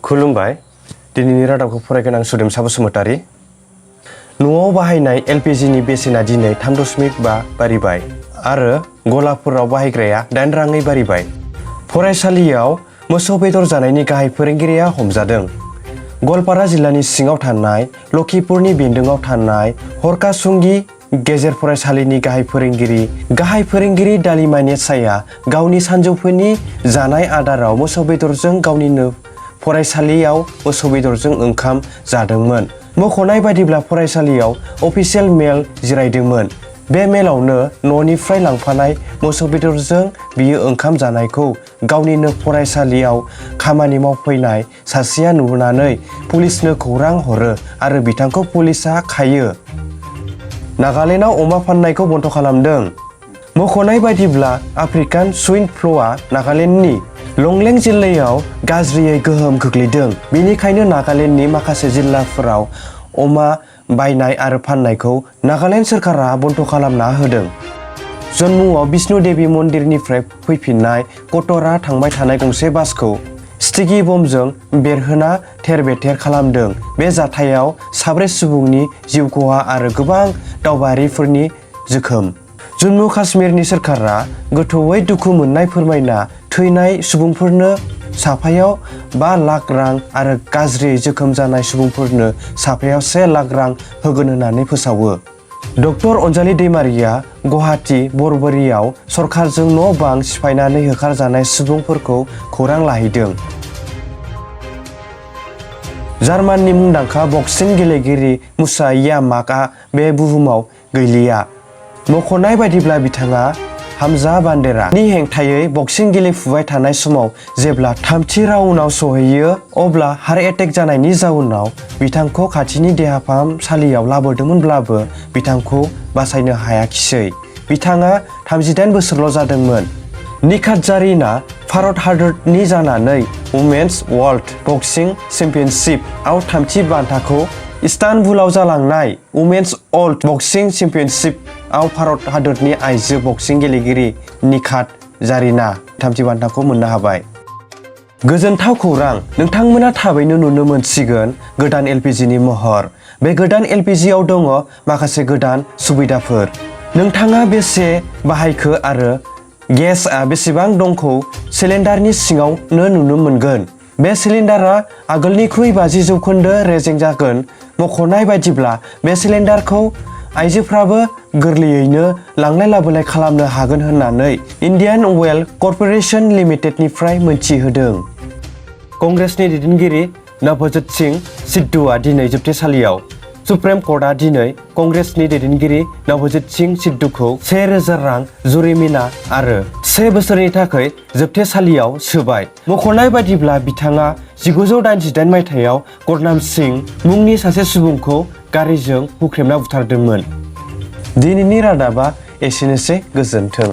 खुलुमबाय दिनैनि रादाबखौ फरायगोन आं सुदेमसा बसुमतारी। न'आव बाहायनाय एलपिजिनि बेसेना दिनै 3.5 बारिबाय आरो गलाफोराव बाहायग्राया 8 राङै बारिबाय। फरायसालियाव मोसौ बेदर जानायनि गाहाय फोरोंगिरिया हमजादों। गवालपारा जिल्लानि सिङाव थानाय लखिपुरनि बेन्दोंआव थानाय हरकासुंगी गेजेर फरायसालिनि गाहाय फोरोंगिरि दालिमा नेतसाया गावनि सानजौफुनि जानाय आदाराव मोसौ बेदरजों गावनिनो फरायसालियाव मोसौ बेदरजों ओंखाम जादोंमोन। मख'नाय बायदिब्ला फरायसालियाव अफिसियेल मेल जिरायदोंमोन। बे मेलावनो न'निफ्राय लांफानाय मोसौ बेदरजों बियो ओंखाम जानायखौ गावनिनो फरायसालियाव खामानि मावफैनाय सासेया नुनानै पुलिसनो खौरां हरो आरो बिथांखौ पुलिसआ खायो। नागालेन्डआव अमा फाननायखौ बन्द खालामदों। मख'नाय बायदिब्ला आफ्रिकान सुइन फ्लुआ नागालेन्डनि लंलें जिल्लायाव गाज्रियै गोहोम खोख्लैदों। बेनिखायनो नागालेन्डनि माखासे जिल्लाफोराव अमा बायनाय आरो फाननायखौ नागालेन्ड सोरखारा बन्द खालामना होदों। जम्मुआव विष्णु देवी मन्दिरनिफ्राय फैफिननाय कटरा थांबाय थानाय गंसे बासखौ स्टिकि बमजों बेरहोना थेर-बेथेर खालामदों। बे जाथायाव 7 सुबुंनि जिउ खहा आरो गोबां दावबायारिफोरनि जोखोम। जम्मु काश्मीरनि सोरखारा गोथौयै दुखु मोननाय फोरमायना थैनाय सुबुंफोरनो साफायाव 5 लाख रां आरो गाज्रियै जोखोम जानाय सुबुंफोरनो साफायाव 1 लाख रां होगोन होननानै फोसावो। डक्टर अनजालि दैमारिया गुवाहाटी बरबरियाव सरखारजों न' बां सिफायनानै होखारजानाय सुबुंफोरखौ खौरां लाहैदों। जार्माननि मुंदांखा बक्सिं गेलेगिरि मुसा यामाकआ बे बुहुमाव गैलिया। मख'नाय बायदिब्ला बिथाङा हामजा बान्डेरानि हेंथायै बक्सिं गेलेफुबाय थानाय समाव जेब्ला 3थि राउन्डआव सौहैयो अब्ला हार्ट एटेक जानायनि जाउनाव बिथांखौ खाथिनि देहा फाहामसालियाव लाबोदोंमोनब्लाबो बिथांखौ बासायनो हायाखिसै। बिथाङा 38 बोसोरल' जादोंमोन। निखात जारिनआ भारत हादोरनि जानानै वुमेन्स वर्ल्ड बक्सिं चेम्पियनशिपआव 3थि बान्थाखौ इस्तानबुलाव जालांनाय वुमेन्स वर्ल्ड बक्सिं चेम्पियनशिपआव भारत हादोरनि आइजो बक्सिं गेलेगिरि निखात जारिनआ 3थि बान्थाखौ मोननो हाबाय। गोजोनथाव खौरां, नोंथांमोना थाबैनो नुनो मोनसिगोन गोदान एलपिजिनि महर। बे गोदान एलपिजिआव दङ माखासे गोदान सुबिदाफोर। नोंथाङा बेसे बाहायखो आरो गेसआ बेसेबां दंखौ सिलिन्डारनि सिङावनो नुनो मोनगोन। बे सिलिन्डारा आगोलनिख्रुइ 50% रेजें जागोन। मख'नाय बायदिब्ला बे सिलिन्डारखौ आइजोफ्राबो गोरलैयैनो लांलाय लाबोलाय खालामनो हागोन होननानै इन्डियान अइल कर्परेशन लिमिटेडनिफ्राय मोनथिहोदों। कंग्रेसनि दैदेनगिरि नवजोत सिंह सिद्धुआ दिनै जोबथेसालियाव। सुप्रिम कर्टआ दिनै कंग्रेसनि दैदेनगिरि नवजोत सिंह सिद्धुखौ 1000 रां जुरिमाना आरो 1 बोसोरनि थाखाय जोबथेसालियाव सोबाय। मख'नाय बायदिब्ला बिथाङा 1988 मायथाइयाव गुरनाम सिंह मुंनि सासे सुबुंखौ गारिजों हुख्रेमना बुथारदोंमोन। दिनैनि रादाबा एसेनोसै, गोजोन्थों।